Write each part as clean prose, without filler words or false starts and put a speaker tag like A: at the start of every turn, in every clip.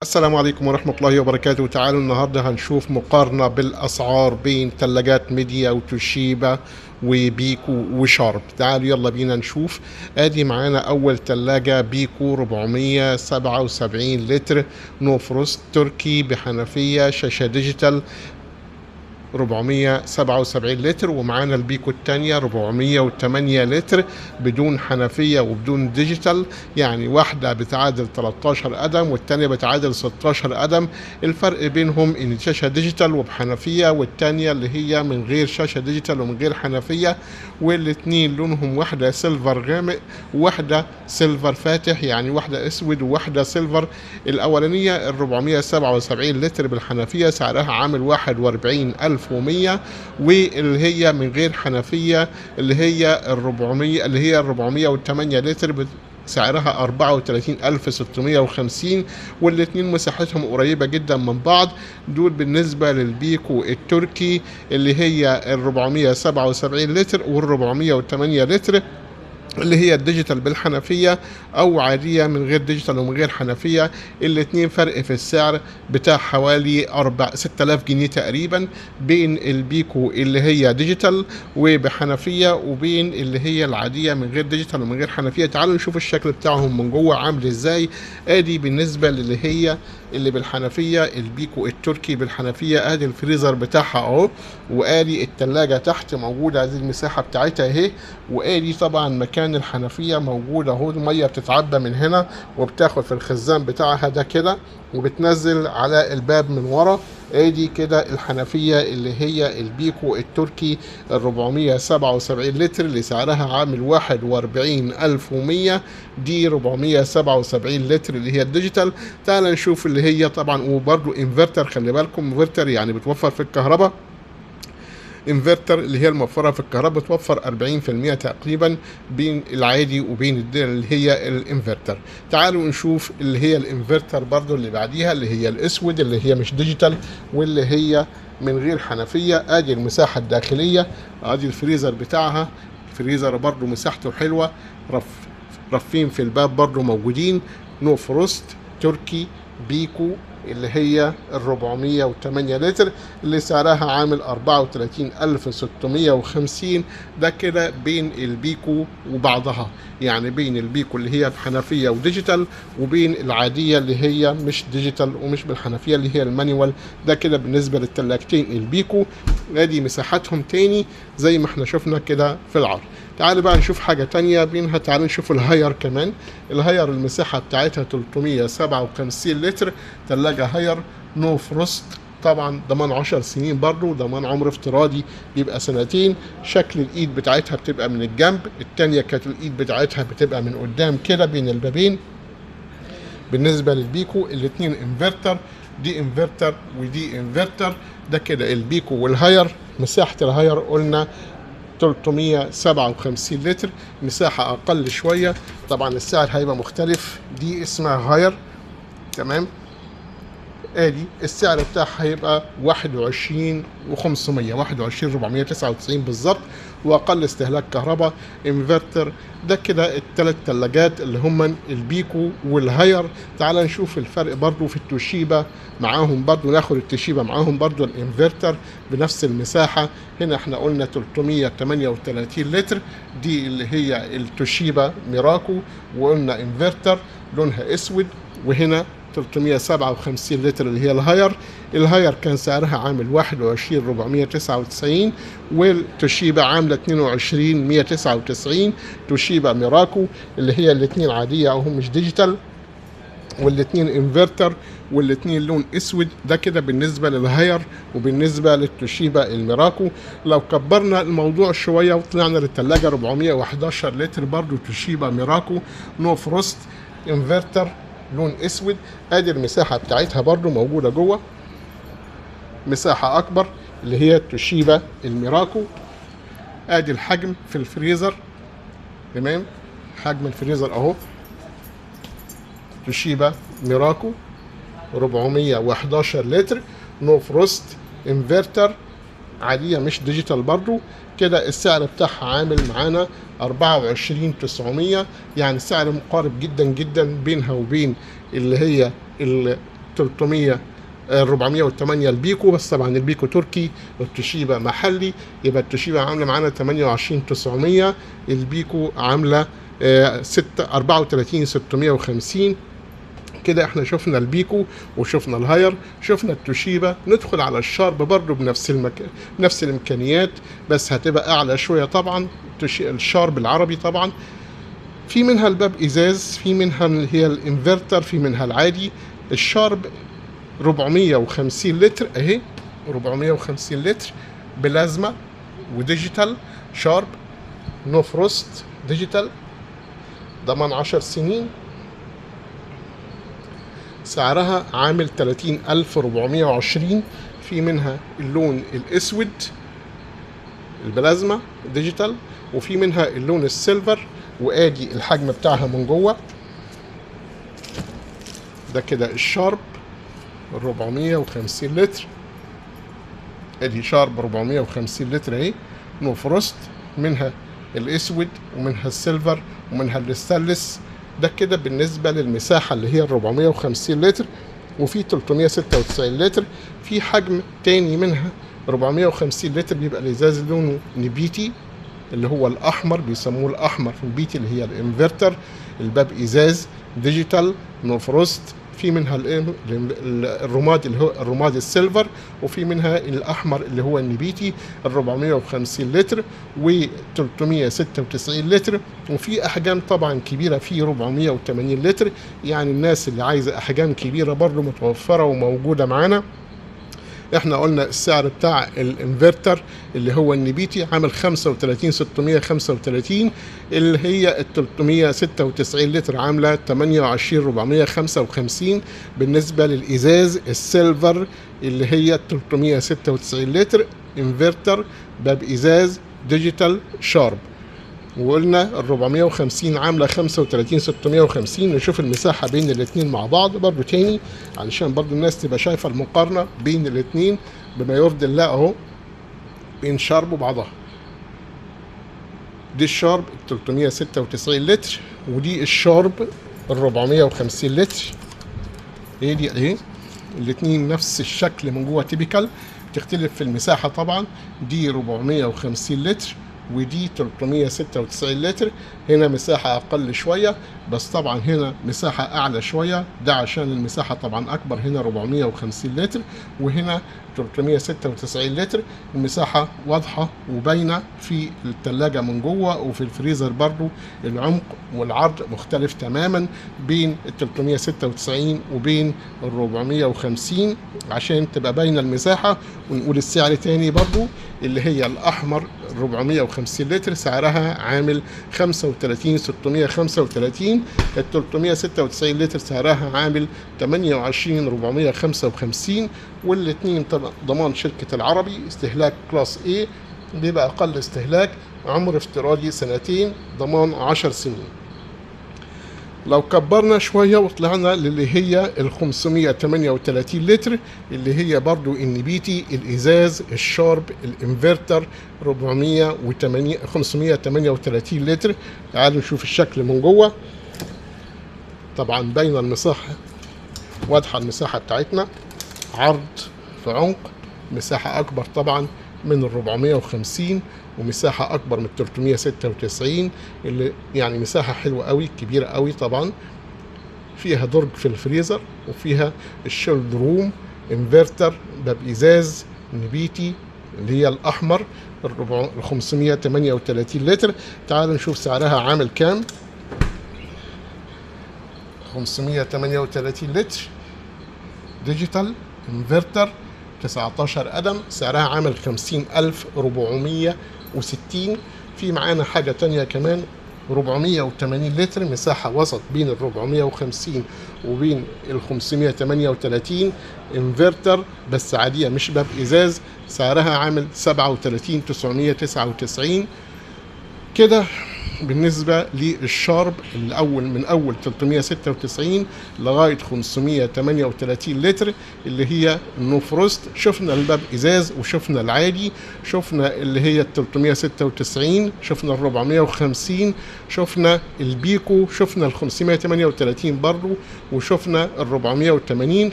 A: السلام عليكم ورحمة الله وبركاته. تعالوا النهاردة هنشوف مقارنة بالأسعار بين ثلاجات ميديا وتوشيبا وبيكو وشارب. تعالوا يلا بينا نشوف. ادي معانا اول ثلاجة بيكو 477 لتر no frost تركي بحنفية شاشة digital 477 لتر، ومعانا البيكو التانية 408 لتر بدون حنفية وبدون digital، يعني واحدة بتعادل 13 قدم والتانية بتعادل 16 قدم. الفرق بينهم ان الشاشة digital وبحنفية، والتانية اللي هي من غير شاشة digital ومن غير حنفية، والاتنين لونهم واحدة silver غامق وواحدة silver فاتح، يعني واحدة اسود وواحدة silver. الاولانية ال 477 لتر بالحنفية سعرها عامل 41,100، واللي هي من غير حنفية اللي هي ال 400 اللي هي 408 لتر سعرها 34,650، والاتنين مساحتهم قريبة جدا من بعض. دول بالنسبة للبيكو التركي اللي هي ال 477 لتر وال 408 لتر اللي هي ال digital بالحنفية او عادية من غير digital ومن غير حنفية. الاتنين فرق في السعر بتاع حوالي 6000 جنيه تقريبا بين البيكو اللي هي digital وبحنفية وبين اللي هي العادية من غير digital ومن غير حنفية. تعالوا نشوف الشكل بتاعهم من جوه عامل ازاي. ادي بالنسبة للي هي اللي بالحنفية البيكو التركي بالحنفية، ادي الفريزر بتاعها اهو، وادي التلاجة تحت موجودة، ادي المساحة بتاعتها اهي، وادي طبعا مكان الحنفية موجودة اهو. المية بتتعبى من هنا وبتاخد في الخزان بتاعها ده كده وبتنزل على الباب من ورا. ادي كده الحنفية اللي هي البيكو التركي ال 477 لتر اللي سعرها عامل 41,100، دي 477 لتر اللي هي ال digital. تعال نشوف اللي هي طبعا وبرده انفرتر، خلي بالكم انفرتر يعني بتوفر في الكهرباء، انفرتر اللي هي الموفره في الكهرباء بتوفر 40% تقريبا بين العادي وبين اللي هي الانفرتر. تعالوا نشوف اللي هي الانفرتر برضو اللي بعديها اللي هي الاسود اللي هي مش digital واللي هي من غير حنفية. ادي المساحة الداخلية، ادي الفريزر بتاعها، الفريزر برضو مساحته حلوة، رفين في الباب برضو موجودين، no frost تركي بيكو اللي هي ال 408 لتر اللي سعرها عامل 34,650. ده كده بين البيكو وبعضها، يعني بين البيكو اللي هي بحنفية و digital وبين العادية اللي هي مش digital ومش بالحنفية اللي هي ال manual. ده كده بالنسبة للتلاجتين البيكو. ادي مساحتهم تاني زي ما احنا شفنا كده في العرض. تعالوا بقى نشوف حاجة تانية بينها. تعالوا نشوف الهاير كمان. الهاير المساحة بتاعتها 357 لتر، تلاجة هاير no frost، طبعا ضمان 10 سنين برضو، ضمان عمر افتراضي بيبقى سنتين. شكل الايد بتاعتها بتبقى من الجنب، التانية كانت الايد بتاعتها بتبقى من قدام كده بين البابين. بالنسبة للبيكو الاتنين انفرتر، دي انفرتر ودي انفرتر. ده كده البيكو والهاير. مساحة الهاير قلنا 357 لتر، مساحة أقل شوية، طبعا السعر هيبقى مختلف. دي اسمها هاير، تمام. ادي السعر بتاعها هيبقى 21,500، 21,499 بالظبط، واقل استهلاك كهرباء، انفرتر. ده كده الثلاث ثلاجات اللي هم البيكو والهاير. تعال نشوف الفرق برضو في التوشيبا معاهم، برضو ناخد التوشيبا معاهم برضو الانفرتر بنفس المساحة. هنا احنا قلنا 338 لتر، دي اللي هي التوشيبا ميراكو، وقلنا انفرتر لونها اسود. وهنا 357 لتر اللي هي الهاير. الهاير كان سعرها عامل 21,499، والتوشيبا عامله 22,199. توشيبا ميراكو اللي هي الاثنين عادية او هم مش digital، والاثنين انفرتر، والاثنين لون اسود. ده كده بالنسبة للهاير وبالنسبة للتوشيبا الميراكو. لو كبرنا الموضوع شوية وطلعنا للثلاجه 411 لتر برضو توشيبا ميراكو no frost inverter لون اسود. ادي المساحة بتاعتها برضو موجودة جوه، مساحة اكبر اللي هي توشيبا الميراكو. ادي الحجم في الفريزر، تمام، حجم الفريزر اهو، توشيبا ميراكو 411 لتر no frost inverter عادية مش digital برضو. كده السعر بتاعها عامل معانا 24,900، يعني سعر مقارب جدا جدا بينها وبين اللي هي 300 408 البيكو، بس طبعا البيكو تركي والتوشيبا محلي، يبقى التوشيبا عامله معانا 28900، البيكو عامله 34650. كده احنا شفنا البيكو وشفنا الهاير، شفنا التوشيبا. ندخل على الشارب برضو بنفس نفس الامكانيات، بس هتبقى اعلى شوية طبعا. الشارب العربي طبعا في منها الباب ازاز، في منها اللي هي الانفرتر، في منها العادي. الشارب 450 لتر اهي، 450 لتر بلازما و digital، شارب no frost digital، ضمان 10 سنين، سعرها عامل 30420. في منها اللون الاسود البلازما digital، وفي منها اللون ال silver، وادي الحجم بتاعها من جوه. ده كده الشارب 450 لتر، ادي شارب 450 لتر اهي، no frost، منها الاسود ومنها ال silver ومنها الستانلس. ده كده بالنسبة للمساحة اللي هي 450 لتر، وفي 396 لتر. في حجم تاني منها 450 لتر بيبقى الازاز لونه نبيتي اللي هو الاحمر، بيسموه الاحمر في البيتي اللي هي الانفرتر، الباب ازاز digital no frost. في منها الرمادي اللي هو الرمادي ال silver، وفي منها الاحمر اللي هو النبيتي، 450 لتر و 396 لتر. وفي احجام طبعا كبيرة، في 480 لتر، يعني الناس اللي عايزه احجام كبيرة برضو متوفرة وموجودة معانا. احنا قلنا السعر بتاع الانفرتر اللي هو النبيتي عامل 35635، اللي هي ال 396 لتر عامله 28455. بالنسبة للازاز ال silver اللي هي 396 لتر انفرتر باب ازاز digital شارب، وقلنا ال 450 عامله 35650. نشوف المساحة بين الاثنين مع بعض برضو تاني علشان برضو الناس تبقى شايفه المقارنة بين الاثنين بما يرضي الله اهو، بين شارب وبعضها. دي الشارب 396 لتر، ودي الشارب ال 450 لتر. ايه دي اهي، الاثنين نفس الشكل من جوه typical، تختلف في المساحة طبعا. دي 450 لتر ودي 396 لتر، هنا مساحة أقل شوية، بس طبعا هنا مساحة أعلى شوية، ده عشان المساحة طبعا أكبر، هنا 450 لتر وهنا 396 لتر. المساحة واضحة وباينة في التلاجة من جوه وفي الفريزر برضو، العمق والعرض مختلف تماما بين ال 396 وبين ال 450 عشان تبقى باينة المساحة. ونقول السعر تاني برضو، اللي هي الأحمر 450 لتر سعرها عامل 35635، ال 396 لتر سعرها عامل 28455، والاثنين طبعا ضمان شركة العربي، استهلاك class A بيبقى أقل استهلاك، عمر افتراضي سنتين، ضمان 10 سنين. لو كبرنا شوية وطلعنا للي هي ال 538 لتر اللي هي برضو النبيتي الإزاز الشارب الانفرتر 538 لتر. تعالوا نشوف الشكل من جوه، طبعا باينة المساحة، واضحة المساحة بتاعتنا، عرض في عمق، مساحة أكبر طبعا من ال 450 ومساحة أكبر من 396، اللي يعني مساحة حلوة قوي كبيرة قوي. طبعا فيها درج في الفريزر وفيها ال chilled room، inverter، باب إزاز نبيتي اللي هي الأحمر ال 538 لتر. تعالوا نشوف سعرها عامل كام. 538 لتر digital inverter 19 قدم، سعرها عامل 50460. في معانا حاجة تانية كمان 480 لتر، مساحة وسط بين ال 450 وبين ال 538، انفرتر بس عادية مش باب إزاز، سعرها عامل 37999. كده بالنسبة للشارب الأول من أول 396 لغاية 538 لتر اللي هي ال no frost. شفنا الباب إزاز وشفنا العادي، شفنا اللي هي 396، شفنا ال 450، شفنا البيكو، شفنا ال 538 برضو، وشفنا ال 480.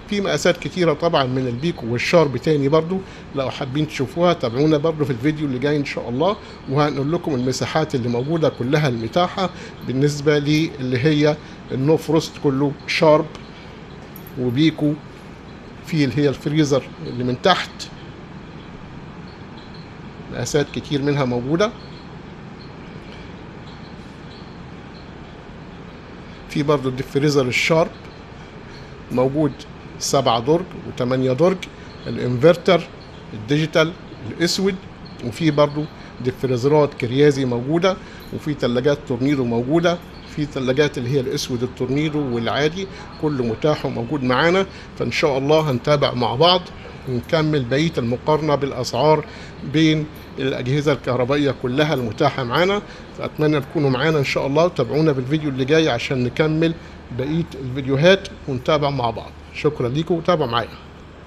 A: في مقاسات كتيرة طبعا من البيكو والشارب تاني برضو، لو حابين تشوفوها تابعونا برضو في الفيديو اللي جاي ان شاء الله، وهنقول لكم المساحات اللي موجودة كلها المتاحة بالنسبة للي هي ال no frost كله شارب وبيكو. في اللي هي الفريزر اللي من تحت مقاسات كتير منها موجودة. في برضو ال deep freezer الشارب موجود 7 درج و8 درج، ال inverter ال digital الاسود، وفي برضو deep freezer ات كريازي موجودة، وفي تلاجات تورنيدو موجودة، في تلاجات اللي هي الاسود التورنيدو والعادي، كله متاح وموجود معانا. فان شاء الله هنتابع مع بعض ونكمل بقية المقارنة بالاسعار بين الاجهزة الكهربائية كلها المتاحة معانا. فاتمنى تكونوا معانا ان شاء الله، وتابعونا بالفيديو اللي جاي عشان نكمل بقية الفيديوهات ونتابع مع بعض. شكرا ليكم وتابعوا معايا.